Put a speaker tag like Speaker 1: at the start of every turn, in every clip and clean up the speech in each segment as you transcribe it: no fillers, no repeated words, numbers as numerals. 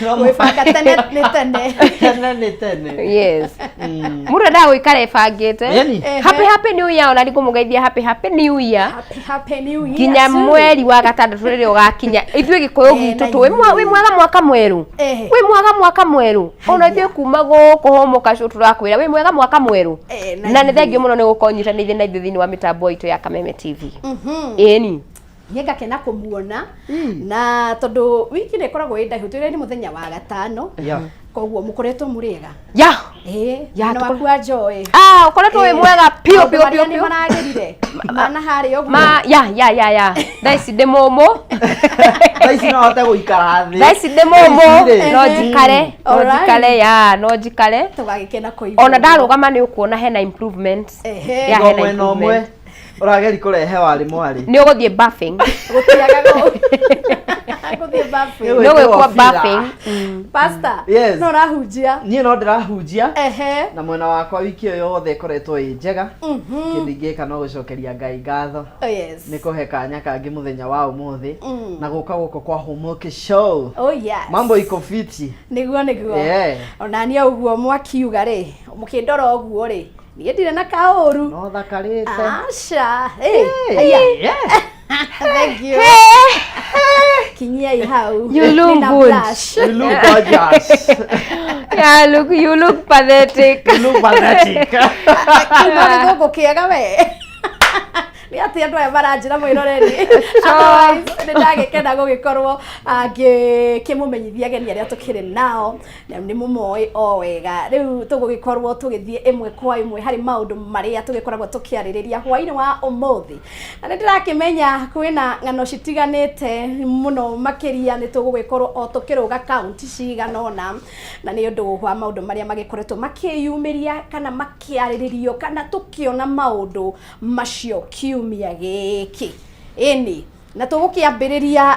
Speaker 1: Gwĩbanga tene nĩ tene.
Speaker 2: Tene nĩ tene.
Speaker 3: Yes, mũndũ endaga gũikara ĩbangĩte.
Speaker 2: Yani.
Speaker 3: Happy, happy new year. Ona ndikũmũgeithia happy, happy new year.
Speaker 1: Happy, happy new year
Speaker 3: Nginya
Speaker 1: too.
Speaker 3: mweri wa gatandatũ rĩrĩa ũgakinya, ithuĩ Gĩkũyũ
Speaker 1: Eh,
Speaker 3: gitũ
Speaker 1: na
Speaker 3: tũ wĩ mwega mwaka mwerũ.
Speaker 1: Eh.
Speaker 3: Wĩ mwega mwaka mwerũ. Ona ithuĩ kuma gũkũ Hũmũkacũ tũrakwĩra wĩ mwega mwaka mwerũ.
Speaker 1: Eh, na
Speaker 3: Na nĩ thengio mũno nĩ gũkorwo nyitanĩire na ithuĩ thĩinĩ wa mĩtambo itũ ya Kameme TV. Ĩni.
Speaker 1: Niĩ ngakena kũmuona na tondũ wiki nĩ ĩkoragwo ĩ ndaihu, twĩre nĩ mũthenya wa gatano. Koguo mũkoretwo mũrĩega?
Speaker 3: Ya.
Speaker 1: Ĩĩ.
Speaker 3: Ya,
Speaker 1: Mwena waku wa Joy?
Speaker 3: Ah, ũkoretwo wĩ mwega piũ
Speaker 1: Maũndũ
Speaker 3: piũ
Speaker 1: marĩa
Speaker 3: piũ
Speaker 1: nĩ
Speaker 3: piũ.
Speaker 1: maragĩrire mana harĩa ũguo?
Speaker 3: Ma ya thaa ici ndĩ mũmũ.
Speaker 2: Thaa ici no hote gũikara thĩ.
Speaker 3: Thaa ici ndĩ mũmũ.
Speaker 2: Thaa ici rĩ.
Speaker 3: No njikare, no
Speaker 1: Alright.
Speaker 3: njikare, ya, no njikare.
Speaker 1: Tũgagĩkena kũigua.
Speaker 3: Ona ndarũgama nĩ ũkuona hena improvement. Ya,
Speaker 2: Ngo
Speaker 3: hena
Speaker 2: mwena ũmwe
Speaker 3: improvement.
Speaker 2: ũrageri kũrehe warĩ mwarĩ.
Speaker 3: Nĩ ũgũthiĩ bathing.
Speaker 1: Gũtiaga gũthiĩ bathing.
Speaker 2: Nĩ
Speaker 3: Nĩ ũgwĩkwo
Speaker 2: Gwĩkĩrwo
Speaker 3: bathing.
Speaker 1: Pastor,
Speaker 2: Yes.
Speaker 1: no ũrahunjia?
Speaker 2: Niĩ no ndĩrahunjia. Na mwena wakwa wiki ĩyo yothe ĩkoretwo ĩ njega. Kĩndũ ingĩka no gũcokeria Ngai ngatho
Speaker 1: Oh, yes.
Speaker 2: nĩ kũhe kanya kangĩ mũthenya wa ũmũthĩ na gũka gũkũ kwa Homoki Show.
Speaker 1: Oh, yes.
Speaker 2: Mambo iko fiti.
Speaker 1: Nĩguo.
Speaker 2: Yeah.
Speaker 1: Ona niĩ ũguo mwakiuga rĩ, mũkĩndora ũguo rĩ, niĩ ndirĩ na kaũru.
Speaker 2: No thakarĩte.
Speaker 1: Aca. Hey, haya.
Speaker 2: Yeah.
Speaker 1: Thank you. Kinyiai hau.
Speaker 3: You look
Speaker 1: Nina
Speaker 3: good.
Speaker 1: blush.
Speaker 2: You look gorgeous.
Speaker 3: Yeah, look, you look pathetic.
Speaker 2: You look pathetic.
Speaker 1: Kiuma gĩthũngũ kĩega we. Nĩ atĩ andũ aya maranjĩra mwĩroreri. Otherwise, nĩ ndagĩkena gũgĩkorwo ngĩkĩmũmenyithia ageni arĩa tũkĩrĩ nao na nĩ mũmoĩ o wega. Rĩu tũgũgĩkorwo tũgĩthiĩ ĩmwe kwa ĩmwe harĩ maũndũ marĩa tũgĩkoragwo tũkĩarĩrĩria hwainĩ wa ũmũthĩ. Na nĩ ndĩrakĩmenya kwĩna ng'ano citiganĩte mũno makĩria, nĩ tũgũgĩkorwo o tũkĩrũga kaunti cigana ũna na nĩ ũndũ wa maũndũ marĩa magĩkoretwo makĩyumĩria kana makĩarĩrĩrio kana tũkĩona maũndũ macio kiumia gĩkĩ. Ĩni na tũgũkĩambĩrĩria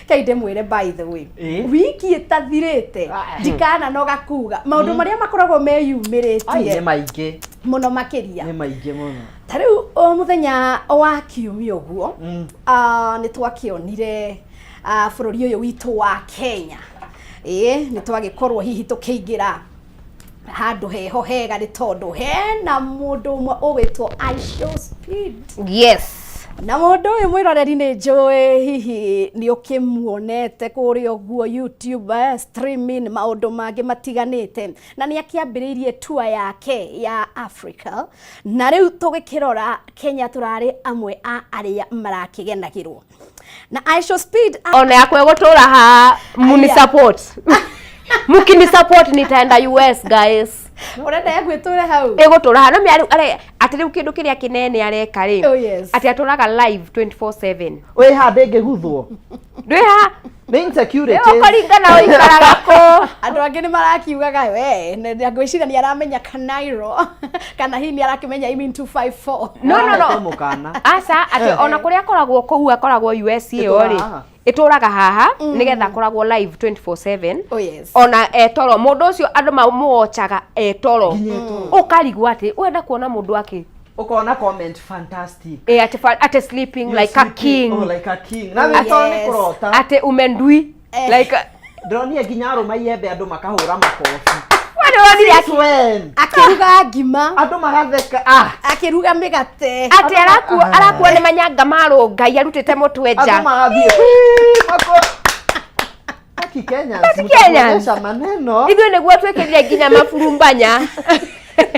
Speaker 1: kai ndĩmwĩre, by the way, wiki ĩtathirĩte ndikananoga kuga maũndũ marĩa makoragwo
Speaker 2: Ai,
Speaker 1: meyumĩrĩtie
Speaker 2: nĩ maingĩ.
Speaker 1: Mũno makĩria.
Speaker 2: Nĩ maingĩ mũno.
Speaker 1: Ta rĩu o mũthenya wa kiumia ũguo, nĩ twakĩonire bũrũri ũyũ witũ wa Kenya, ĩĩ, nĩ twagĩkorwo hihi tũkĩingĩra handũ heho hega nĩ tondũ hena mũndũ ũmwe ũgwĩtwo Ishow Speed. Na mũndũ ũyũ, mwĩroreri, nĩ njũĩ hihi nĩ ũkĩmuonete kũrĩa ũguo YouTube, streaming, maũndũ mangĩ matiganĩte, na nĩ akĩambĩrĩirie tour yake ya Africa, na rĩu tũgĩkĩrora Kenya tũrarĩ amwe a arĩa marakĩgenagĩrwo na Ishow Speed.
Speaker 3: Ona yakwa ĩgũtũra haha muni
Speaker 1: Aya.
Speaker 3: support, mukini support nitaenda US, guys.
Speaker 1: Ũrenda yaku ĩtũre hau?
Speaker 3: Ĩgũtũra haha no mĩarĩu are atĩ rĩu kĩndũ kĩrĩa kĩnene areka rĩ,
Speaker 1: Oh, yes.
Speaker 3: atĩ atũraga live 24/7.
Speaker 2: Wĩ ha ndĩngĩguthwo?
Speaker 3: Ndwĩ ha?
Speaker 2: Nĩ insecurity.
Speaker 3: Ũkũringana ũikaraga kũ.
Speaker 1: Andũ angĩ nĩ marakiugaga we ngwĩciria nĩ aramenya Kanairo kana hihi nĩ arakĩmenya, I mean, 254.
Speaker 3: No.
Speaker 2: Arahete mũkana.
Speaker 3: Aca, atĩ ona kũrĩa akoragwo kũu, akoragwo US ĩyo rĩ,
Speaker 2: Ĩtũraga haha.
Speaker 3: Ĩtũraga haha nĩgetha akoragwo live 24/7.
Speaker 1: Oh, yes.
Speaker 3: Ona etoro mũndũ ũcio andũ mamũwochaga etoro.
Speaker 2: Nginya etoro.
Speaker 3: Ũkarigwo atĩ wenda kuona mũndũ akĩ
Speaker 2: Ũkona comment fantastic.
Speaker 3: Atĩ atĩ sleeping
Speaker 2: You're
Speaker 3: like a
Speaker 2: sleeping,
Speaker 3: king.
Speaker 2: Oh, like a king. Na wĩ toro nĩ kũrota.
Speaker 3: Atĩ umendui like
Speaker 2: Ndĩronire nginya arũma iembe andũ makahũra makobi.
Speaker 3: Wani wonire
Speaker 2: Since when?
Speaker 1: Akĩruga ngima.
Speaker 2: Andũ magatheka, ah.
Speaker 1: Akĩruga mĩgate.
Speaker 3: Atĩ arakua, arakua nĩ manyanga marũ Ngai arutĩte mũtwe
Speaker 2: Andũ
Speaker 3: nja.
Speaker 2: magathiĩ "Wii, mako Aki Kenyans,
Speaker 3: But Kenyans.
Speaker 2: mtatuonyesha maneno.
Speaker 3: Ithuĩ nĩguo twĩkĩrire nginya maburumbanya.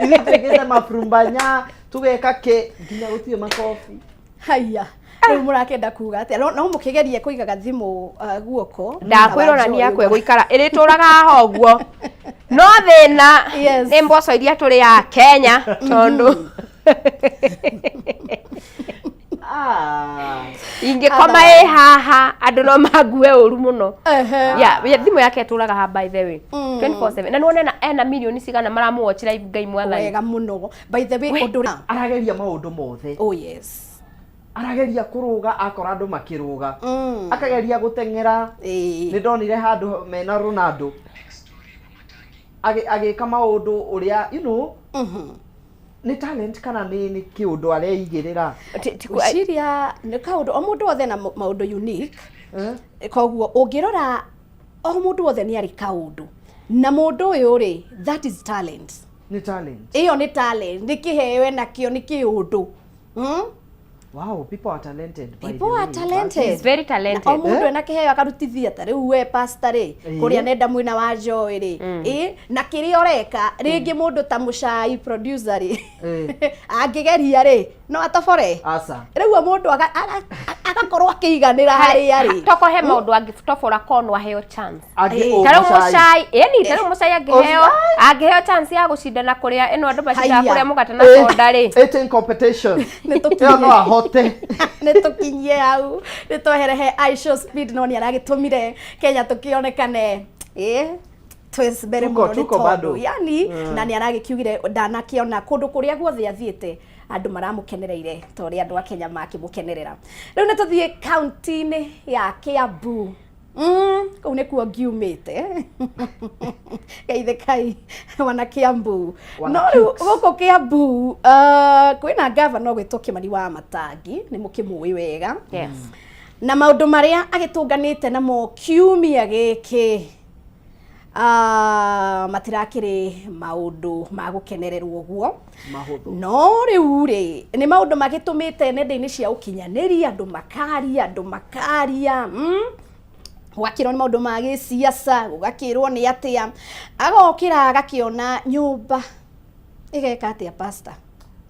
Speaker 2: Ithuĩ twĩkĩte maburumbanya tũgeka kĩ nginya gũtirĩ makobi.
Speaker 1: Haya, rĩu mũrakĩenda kuga atĩa? No mũkĩgerie kũigaga thimũ guoko.
Speaker 3: Ndakwĩra ona niĩ yakwa ĩgũikara ĩrĩtũraga haha ũguo, no thĩna nĩ mboco iria tũrĩaga Kenya tondũ
Speaker 2: Ah.
Speaker 3: Ingĩkoma ĩ haha andũ no mangue ũru mũno. Ya thimũ yake ĩtũraga haha, by the way, 24/7, na nĩwona ena milioni cigana maramũwatch live, Ngai mwathani.
Speaker 1: Wega mũno. By the way, ũndũ ũrĩa
Speaker 2: Arageria maũndũ mothe.
Speaker 1: Oh, yes.
Speaker 2: Arageria kũrũga, akora andũ makĩrũga. Akageria gũteng'era. Nĩ ndonire handũ mena Ronaldo agĩka maũndũ ũrĩa nĩ talent kana nĩ kĩũndũ areigĩrĩra.
Speaker 1: Gwĩciria nĩ kaũndũ o mũndũ wothe na maũndũ unique.
Speaker 2: Eh?
Speaker 1: Koguo ũngĩrora O mũndũ wothe nĩ arĩ kaũndũ, na mũndũ ũyũ rĩ, that is talent.
Speaker 2: Nĩ talent.
Speaker 1: Ĩyo nĩ talent, nĩ kĩheo enakĩo, nĩ kĩũndũ.
Speaker 2: Wow, people are talented, by
Speaker 1: People
Speaker 2: the
Speaker 1: are
Speaker 2: way.
Speaker 1: talented.
Speaker 3: He's very talented.
Speaker 1: Na o mũndũ
Speaker 2: Eh?
Speaker 1: ena kĩheo akarutithia. Ta rĩu we pastor rĩ, kũrĩa nenda mwena wa Joy rĩ, ĩ na kĩrĩa ũreka rĩngĩ, mũndũ ta mũcai producer rĩ, angĩgeria rĩ, no atobore.
Speaker 2: Aca.
Speaker 1: Rĩu mũndũ agakorwo akĩiganĩra harĩa rĩ.
Speaker 3: Toko he maũndũ angĩtobora korwo no aheo chance.
Speaker 2: Angĩ
Speaker 3: Ta rĩu
Speaker 2: mũcai.
Speaker 3: mũcai, ĩni ta rĩu mũcai angĩheo chance ya gũcindana kũrĩa ĩno andũ macindaga
Speaker 1: Haiya.
Speaker 3: kũrĩa mũgate na soda rĩ.
Speaker 2: Eating competition.
Speaker 1: Nĩ
Speaker 2: Ĩyo no ahote.
Speaker 1: Nĩ tũkinyie hau, nĩ tweherehe iShow Speed, no nĩ aragĩtũmire Kenya tũkĩonekane ĩ twĩ mbere
Speaker 2: Tuko-
Speaker 1: mũno nĩ
Speaker 2: tuko
Speaker 1: tondũ
Speaker 2: bado.
Speaker 1: yani na nĩ aragĩkiugire ndanakĩona kũndũ kũrĩa guothe athiĩte andũ maramũkenereire ta ũrĩa andũ a Kenya makĩmũkenerera. Rĩu nĩ tũthiĩ kaunti-inĩ ya Kiambu. Kũu nĩkuo ngiumĩte, geithe kai wana Kiambu.
Speaker 2: Wana
Speaker 1: No rĩu
Speaker 2: cukes.
Speaker 1: gũkũ Kiambu kwĩna gavana ũgwĩtwo Kimani wa Matangi, nĩ mũkĩmũĩ wega.
Speaker 3: Yes.
Speaker 1: Na maũndũ marĩa agĩtũnganĩte namo kiumia gĩkĩ matirakĩrĩ maũndũ ma gũkenererwo ũguo.
Speaker 2: Mahũthũ.
Speaker 1: No rĩu rĩ, nĩ maũndũ magĩtũmĩte nenda-inĩ cia ũkinyanĩria andũ makaria, gũgakĩrwo nĩ maũndũ ma gĩciaca, gũgakĩrwo nĩ atĩa agokĩra agakĩona nyũmba ĩgeka atĩa, pastor?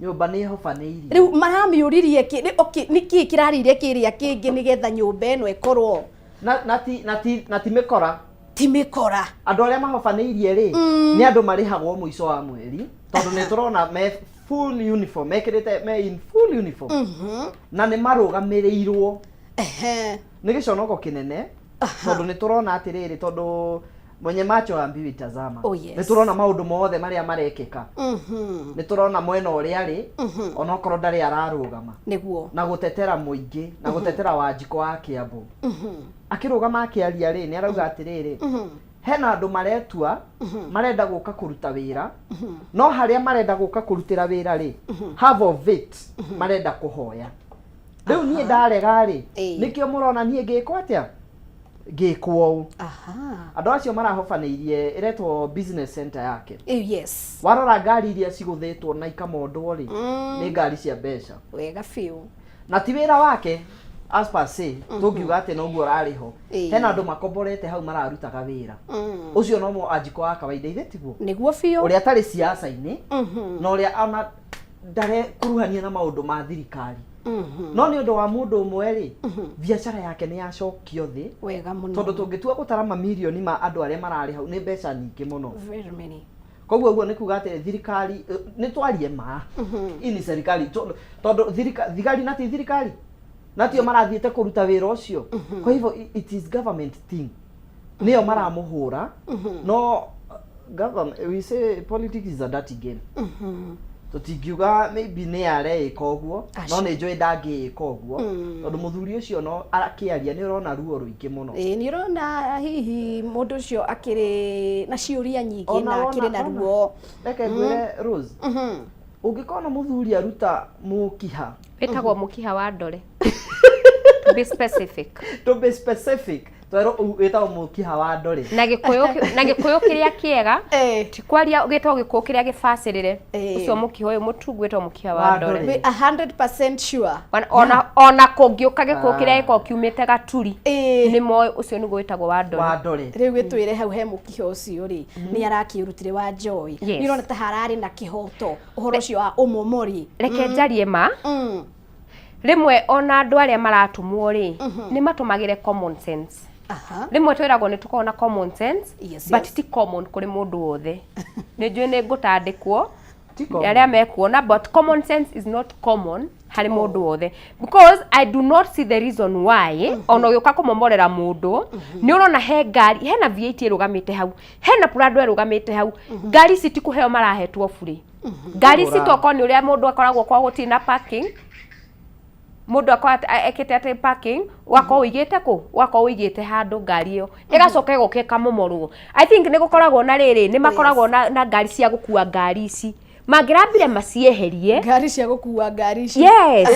Speaker 2: Nyũmba nĩ ĩhobanĩirio.
Speaker 1: Rĩu maramĩũririe okay, nĩkĩ kĩrarĩire kĩrĩa kĩngĩ nĩgetha nyũmba ĩno ĩkorwo
Speaker 2: Na ti mĩkora.
Speaker 1: Ti mĩkora.
Speaker 2: Andũ arĩa mahobanĩirie rĩ, nĩ andũ marĩhagwo mũico wa mweri, tondũ nĩ tũrona me full uniform, mekĩrĩte, me in full uniform, na nĩ marũgamĩrĩirwo. Nĩ gĩconoko kĩnene, tondũ nĩ tũrona atĩrĩrĩ, tondũ mwenye macho haambiwi tazama.
Speaker 1: Oh, yes.
Speaker 2: Nĩ tũrona maũndũ mothe marĩa marekĩka. Nĩ tũrona mwena ũrĩa arĩ, onokorwo ndarĩ ararũgama na gũtetera mũingĩ na gũtetera Wanjikũ wa Kĩambu. Akĩrũgama akĩaria rĩ, nĩ arauga atĩrĩrĩ, hena andũ maretua marenda gũka kũruta wĩra, no harĩa marenda gũka kũrutĩra wĩra rĩ, half of it marenda kũhoya. Rĩu niĩ ndarega rĩ, nĩkĩo mũrona niĩ ngĩkwo atĩa, ngĩkwo ũũ. Andũ acio marahobanĩirie ĩretwo business center yake. Warora ngari iria cigũthĩtwo na ikamondwo rĩ, nĩ ngari cia mbeca.
Speaker 1: Wega biũ.
Speaker 2: Na ti wĩra wake as per se, tũngiuga atĩ noguo ũrarĩ ho. Hena andũ makomborete hau mararutaga wĩra. Ũcio nomo Anjiko wa kawaida, ithe tiguo?
Speaker 1: Nĩguo biũ.
Speaker 2: Ũrĩa atarĩ siasa-inĩ na ũrĩa ona ndarekuruhania na maũndũ ma thirikari, no nĩ ũndũ wa mũndũ ũmwe rĩ, biacara yake nĩ yacokio thĩ.
Speaker 1: Wega mũno.
Speaker 2: Tondũ tũngĩtua gũtara mamirioni ma andũ arĩa mararĩ hau, nĩ mbeca nyingĩ mũno.
Speaker 1: Very many.
Speaker 2: Koguo ũguo nĩ kuga atĩ thirikari nĩ twarie ma, hii ni serikali, tondũ thigari na ti thirikari na tio marathiĩte kũruta wĩra ũcio. Kwa hivyo it is government thing, nĩyo maramũhũra. No government, we say politics is a dirty game. Tũtingiuga maybe nĩ areĩka ũguo.
Speaker 1: Aca.
Speaker 2: No nĩ njũĩ ndangĩĩka ũguo, tondũ mũthuri ũcio no akĩaria nĩ ũrona ruo rũingĩ mũno.
Speaker 1: Ĩĩ, nĩ ũrona hihi mũndũ ũcio akĩrĩ na ciũria nyingĩ
Speaker 2: Ona
Speaker 1: na akĩrĩ na ruo.
Speaker 2: Reke ngwĩre, Rose, ũngĩkona mũthuri aruta mũkiha.
Speaker 3: Wĩtagwo mũkiha wa ndore, to be specific.
Speaker 2: To be specific, twerwo wĩtagwo mũkiha wa ndore.
Speaker 3: Na gĩkũyũ kĩrĩa kĩega, ti kwaria gĩtagwo gĩkũyũ kĩrĩa gĩbacĩrĩre. Ũcio mũkiha ũyũ mũtungu wĩtagwo mũkiha wa
Speaker 2: Wa
Speaker 3: ndore.
Speaker 2: ndore.
Speaker 1: Be 100% sure.
Speaker 3: Ona kũngĩũka gĩkũyũ kĩrĩa gĩkoragwo kiumĩte gaturi, nĩ moĩ ũcio nĩguo wĩtagwo wa ndore.
Speaker 2: Wa ndore.
Speaker 1: Rĩu gĩtwĩre hau he mũkiha ũcio rĩ, nĩ arakĩũrutire wa Joy.
Speaker 3: Yes.
Speaker 1: Nĩ ũrona ta hararĩ na kĩhoto ũhoro ũcio wa ũmomori?
Speaker 3: Reke njarie ma. Rĩmwe ona andũ arĩa maratũmwo rĩ, nĩ matũmagĩre common sense. Rĩmwe twĩragwo nĩ tũkoragwo na common sense, but ti common kũrĩ mũndũ wothe. Nĩ njũĩ nĩ ngũtandĩkwo
Speaker 2: Ti common.
Speaker 3: arĩa mekuona, but common sense is not common harĩ mũndũ wothe, because I do not see the reason why ona ũgĩũka kũmomorera mũndũ, nĩ ũrona he ngari, hena V8 ĩrũgamĩte hau, hena Prado ĩrũgamĩte hau. Ngari ici ti kũheo marahetwo bure. Ngari ici
Speaker 2: Kũgũra.
Speaker 3: tokorwo nĩ ũrĩa mũndũ akoragwo kwao gũtirĩ na parking, mũndũ akorwo ekĩte atĩ parking, ũgakorwo ũigĩte kũ, ũgakorwo ũigĩte handũ ngari ĩyo ĩgacoka ĩgoka ĩkamomorwo. I think nĩ gũkoragwo na rĩrĩ, nĩ makoragwo na ngari cia gũkua ngari ici. Mangĩrambire macieherie.
Speaker 1: Ngari cia gũkua ngari ici.
Speaker 3: Yes.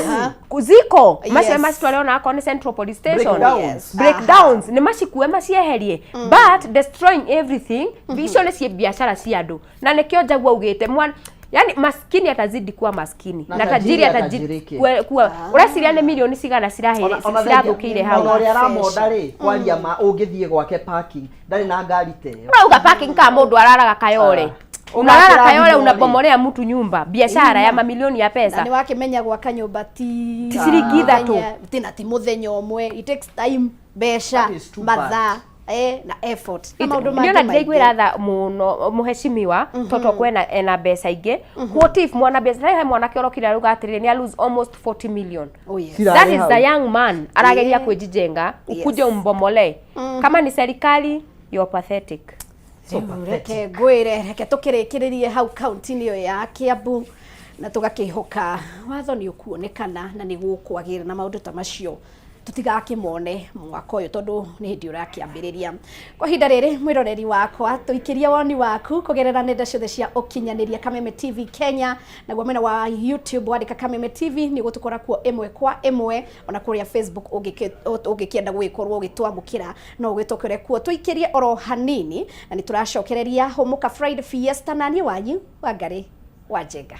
Speaker 3: Ziko macio macitware ona akorwo nĩ Central Police Station.
Speaker 2: Breakdowns.
Speaker 3: Breakdowns nĩ macikue macieherie, but destroying everything, icio nĩ cie biacara cia andũ, na nĩkĩo Njagua augĩte mwana, yani maskini atazidi kuwa maskini
Speaker 2: na
Speaker 3: na tajiri
Speaker 2: tajiri
Speaker 3: atajiri
Speaker 2: atajirike.
Speaker 3: kuwa. Ũreciria nĩ milioni cigana cirathũkĩire hau?
Speaker 2: Ona ũrĩa aramonda rĩ, kwaria ma, ũngĩthiĩ gwake parking ndarĩ na ngari ta ĩyo.
Speaker 3: Urauga parking kama mundu araraga Kayole? Unalala
Speaker 2: Unakĩrathimwo
Speaker 3: Kayole,
Speaker 2: rĩ.
Speaker 3: unabomolea mtu nyumba, biashara ya mamilioni ya
Speaker 1: Na
Speaker 3: pesa.
Speaker 1: nĩ wakĩmenya gwaka nyũmba ti
Speaker 3: Ti ciringi ithatũ.
Speaker 1: Mũthenya- ti na ti mũthenya ũmwe, it takes time, mbeca,
Speaker 2: That is too bad.
Speaker 1: mathaa na effort na maũndũ mangĩ
Speaker 3: Niona
Speaker 1: maingĩ.
Speaker 3: ndiraiguĩra tha mũno mũheshimiwa tondũ kwena ena mbeca ingĩ. What if mwana biacara, he mwanake ũrokire arauga atĩrĩrĩ nĩ lose almost 40 million.
Speaker 1: Oh, yes.
Speaker 2: Sira-
Speaker 3: That is
Speaker 2: hau.
Speaker 3: the young man arageria kwijijenga, ukuje umbomole. Kama ni serikali, you're pathetic.
Speaker 2: So
Speaker 1: Rĩu
Speaker 2: pathetic.
Speaker 1: Reke ngwĩre, reke tũkĩrĩkĩrĩrie hau kaunti-inĩ ĩyo ya Kiambu, na tũgakĩhoka watho nĩ ũkuonekana na nĩ gũkwagĩra na maũndũ ta macio tũtigakĩmone mwaka ũyũ, tondũ nĩ hĩndĩ ũrakĩambĩrĩria. Kwa ihinda rĩrĩ, mwĩroreri wakwa, tũikĩrie woni waku kũgerera nenda ciothe cia ũkinyanĩria, Kameme TV Kenya, naguo mwena wa YouTube wandĩka Kameme TV nĩ ũgũtũkora kuo ĩmwe kwa ĩmwe, ona kũrĩa Facebook ũngĩkĩenda gũgĩkorwo ũgĩtwamũkĩra no ũgĩtũkore kuo. Tũikĩrie oro hanini na nĩ tũracokereria Hũmũka Friday Fiesta, na niĩ wanyu Wangarĩ wa Njenga.